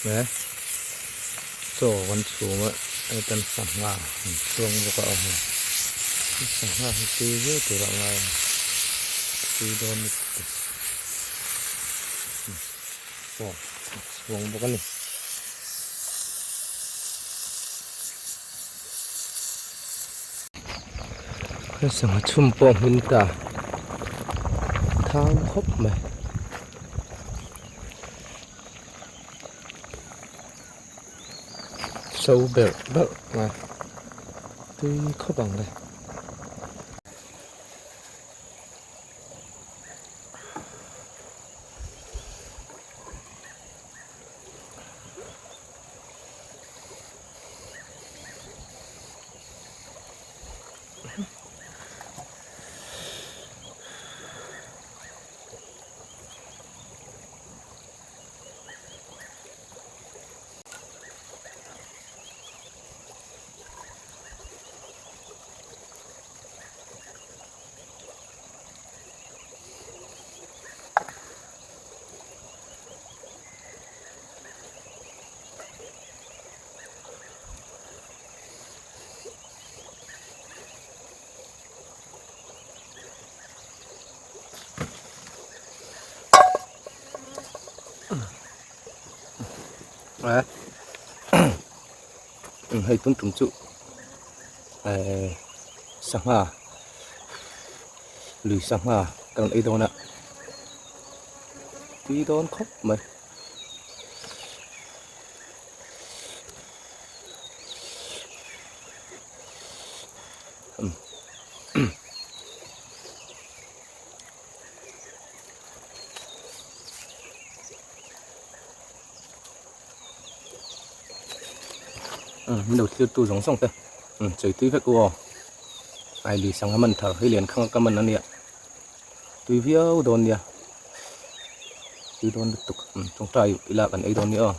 He chaw kan chhum a hetan sangha an chhuang bawk a aw hei sangha hi tui viau tur a ngai a tui dawn lutuk chaw an chhuang bawk a ni. Sangha chhum pawh hmin ta thang khawp mai. So berh berh mai tui khawp ang le. Hei tun tum chu sangha lui sangha kan ei dawn a tui dawn khawp mai. Min lo thlir tu zawng zawng te chei tui vek u aw ai lui sangha man thar hei lian khang ka man ania tui viau dawn nia tui dawn lutuk tawngtai ila kan ei dawn nia aw.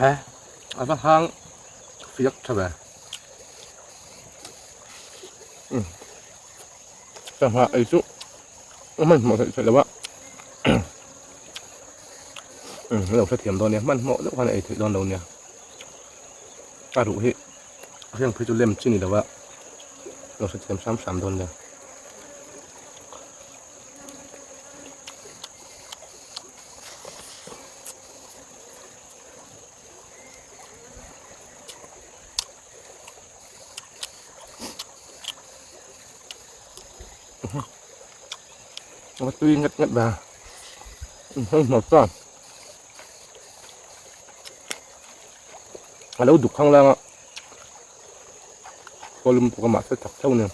E a va hang fiak tha ve um sangha ei chu a hmanhmawh theih theih lo a um lo hrethiam dawn nia hmanhmawh deuh khan a ei theih dawn lo nia a ruh hi heng phei chu lem chi ni lo a lo hrethiam hram hram dawn nia. Nó tui ngất ngất vào hơi ngọt quá a lo duk khang lang a kawlum pawh ka mah fel tak theuh nen.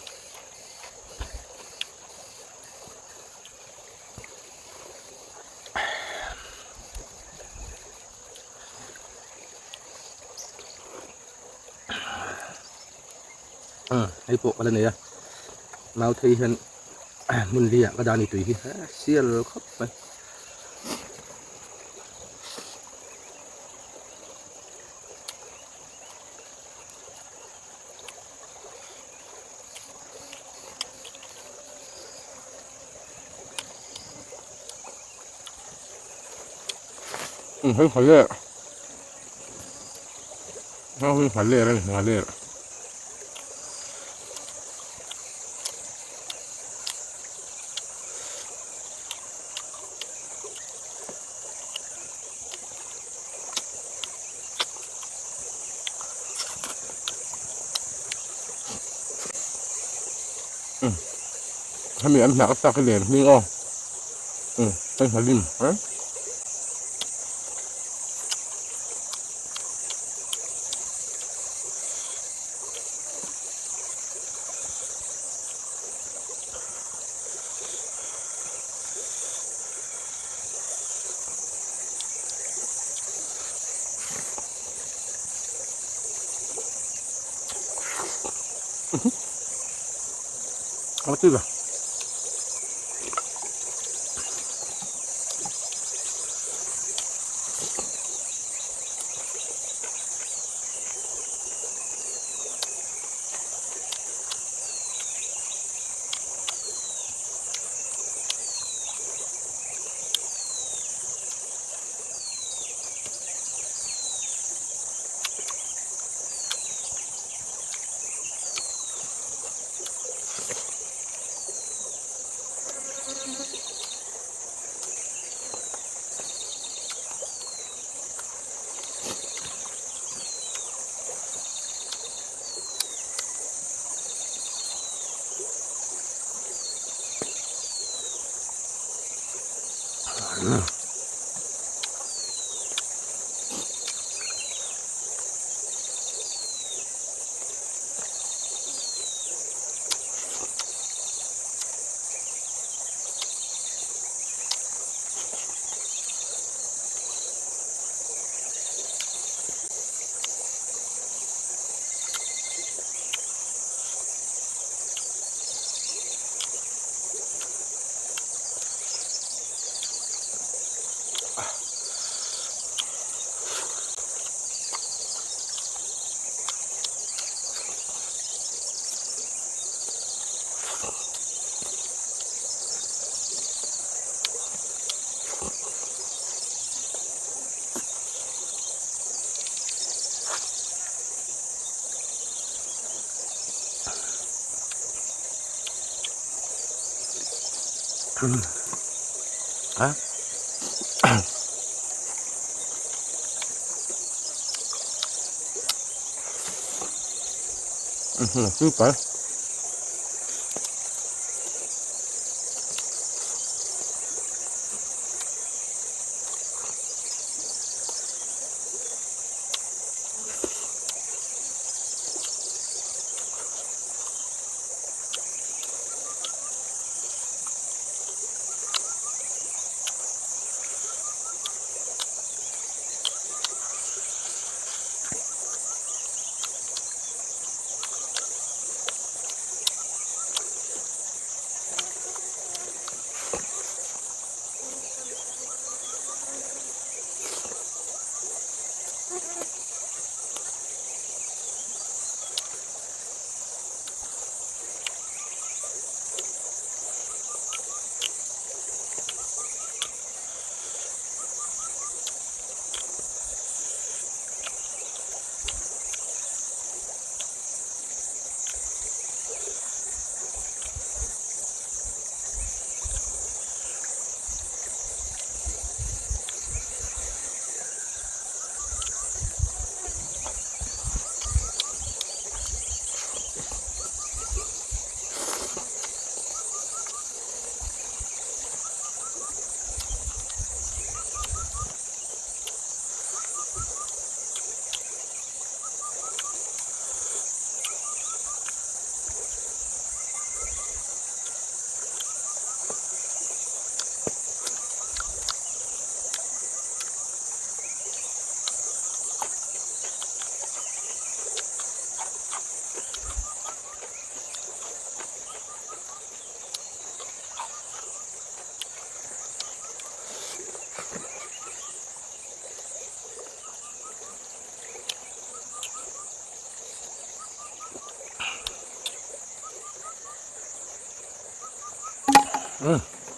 Hei pawh ka la nei a mau thei hian hmun li ah ka dah a ni tui hi sial khawp mai. Hei nghaler hei nghaler a ni nghaler. Hemi an hnah tak hi len hming aw hei hnalim eh. A tui ve. A super.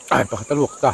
Ai pakhat a luak ta.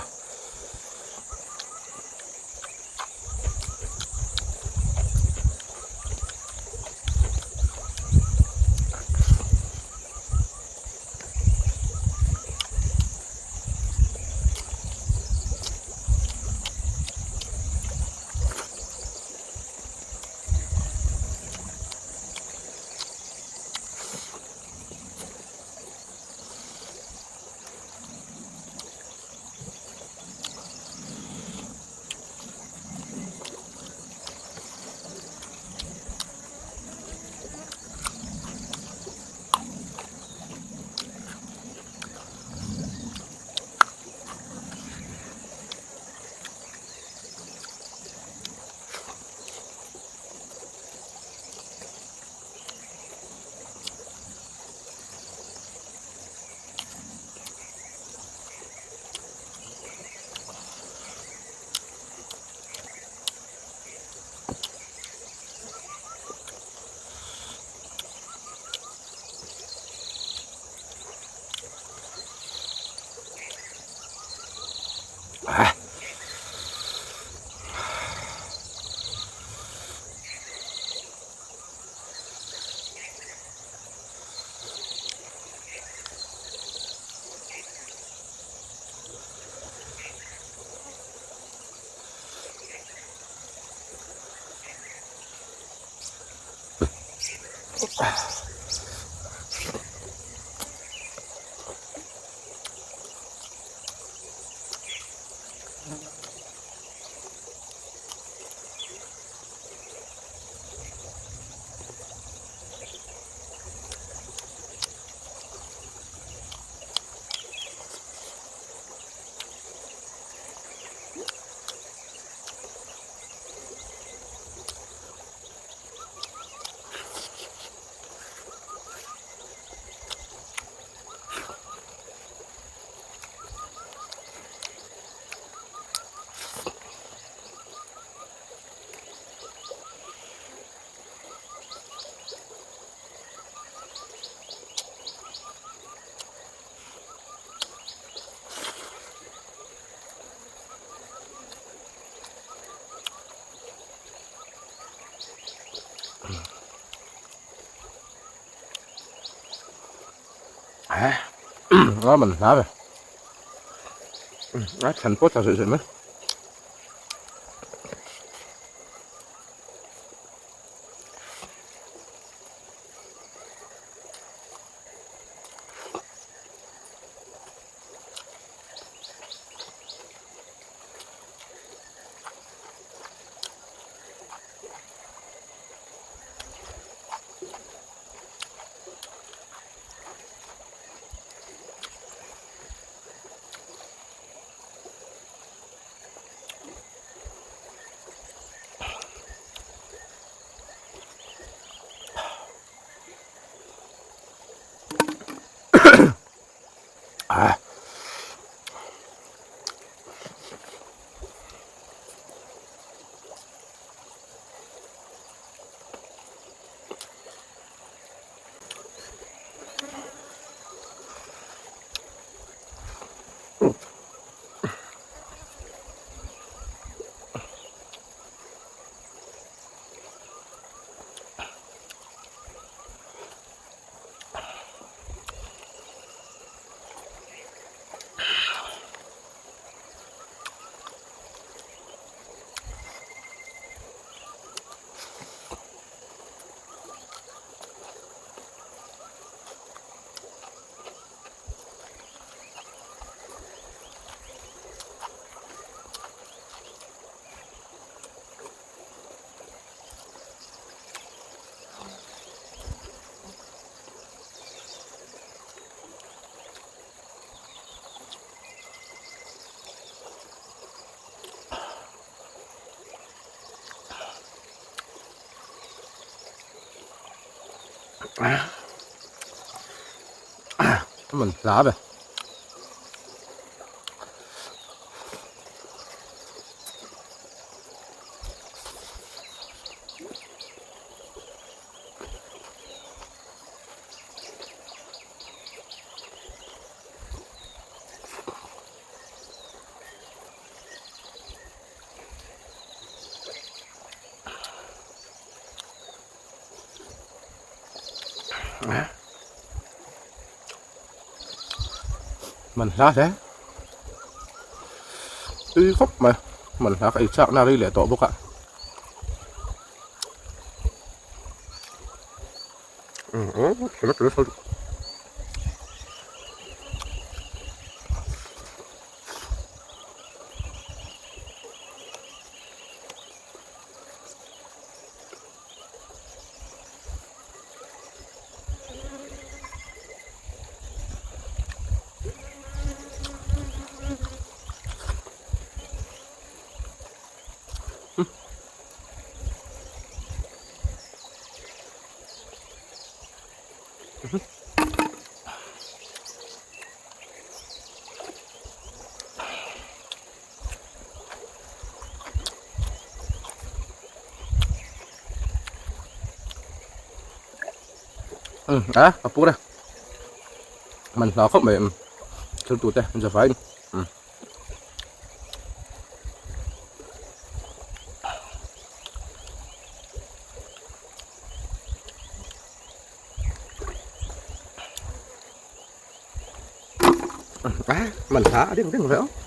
A man hla ve. A thlan pawh tla zawih zawih mai. Ah. Man hla ve. Man hla hle tui khawp mai man hla ka ei chak na rei leh tawh bawk a. A ka pur e man hla khawp mai thil tute zavai Man hla a ding ding ve aw.